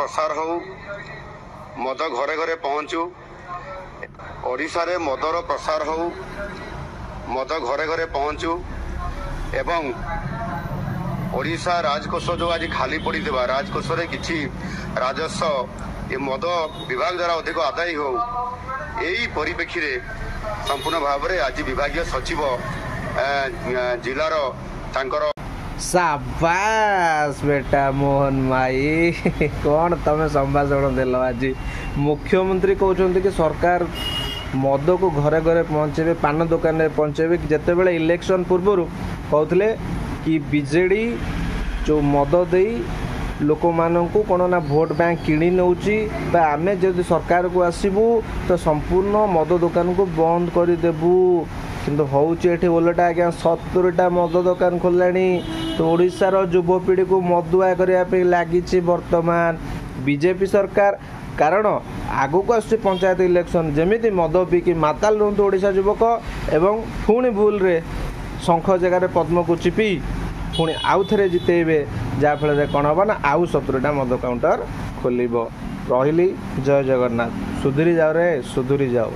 ପ୍ରସାର ହେଉ, ମଦ ଘରେ ଘରେ ପହଞ୍ଚୁ। ଓଡ଼ିଶାରେ ମଦର ପ୍ରସାର ହେଉ, ମଦ ଘରେ ଘରେ ପହଞ୍ଚୁ ଏବଂ ଓଡ଼ିଶା ରାଜକୋଷ ଯେଉଁ ଆଜି ଖାଲି ପଡ଼ିଥିବା ରାଜକୋଷରେ କିଛି ରାଜସ୍ୱ ଏ ମଦ ବିଭାଗ ଦ୍ୱାରା ଅଧିକ ଆଦାୟ ହେଉ। ଏହି ପରିପ୍ରେକ୍ଷୀରେ ସମ୍ପୂର୍ଣ୍ଣ ଭାବରେ ଆଜି ବିଭାଗୀୟ ସଚିବ ଜିଲ୍ଲାର ତାଙ୍କର ସାବାସ ବେଟା ମୋହନ ଭାଇ, କ'ଣ ତମେ ସମ୍ଭାଷଣ ଦେଲ ଆଜି! ମୁଖ୍ୟମନ୍ତ୍ରୀ କହୁଛନ୍ତି କି ସରକାର ମଦକୁ ଘରେ ଘରେ ପହଞ୍ଚେଇବେ, ପାନ ଦୋକାନରେ ପହଞ୍ଚେଇବେ। ଯେତେବେଳେ ଇଲେକ୍ସନ୍ ପୂର୍ବରୁ କହୁଥିଲେ କି ବିଜେଡ଼ି ଯେଉଁ ମଦ ଦେଇ ଲୋକମାନଙ୍କୁ କ'ଣ ନା ଭୋଟ ବ୍ୟାଙ୍କ କିଣି ନେଉଛି, ବା ଆମେ ଯଦି ସରକାରକୁ ଆସିବୁ ତ ସମ୍ପୂର୍ଣ୍ଣ ମଦ ଦୋକାନକୁ ବନ୍ଦ କରିଦେବୁ। କିନ୍ତୁ ହେଉଛି ଏଠି ଓଲଟା ଆଜ୍ଞା, 70ଟା ମଦ ଦୋକାନ ଖୋଲିଲାଣି। ତ ଓଡ଼ିଶାର ଯୁବପିଢ଼ିକୁ ମଦୁଆ କରିବା ପାଇଁ ଲାଗିଛି ବର୍ତ୍ତମାନ ବିଜେପି ସରକାର, କାରଣ ଆଗକୁ ଆସୁଛି ପଞ୍ଚାୟତ ଇଲେକ୍ସନ୍। ଯେମିତି ମଦ ପିଇକି ମାତାଲ ରୁହନ୍ତୁ ଓଡ଼ିଶା ଯୁବକ ଏବଂ ପୁଣି ଭୁଲରେ ଶଙ୍ଖ ଜାଗାରେ ପଦ୍ମକୁ ଚିପି ପୁଣି ଆଉ ଥରେ ଜିତେଇବେ, ଯାହାଫଳରେ କ'ଣ ହେବ ନା ଆଉ 70ଟା ମଦ କାଉଣ୍ଟର ଖୋଲିବ। ରହିଲି, ଜୟ ଜଗନ୍ନାଥ। ସୁଧୁରି ଯାଅ ରେ, ସୁଧୁରି ଯାଅ।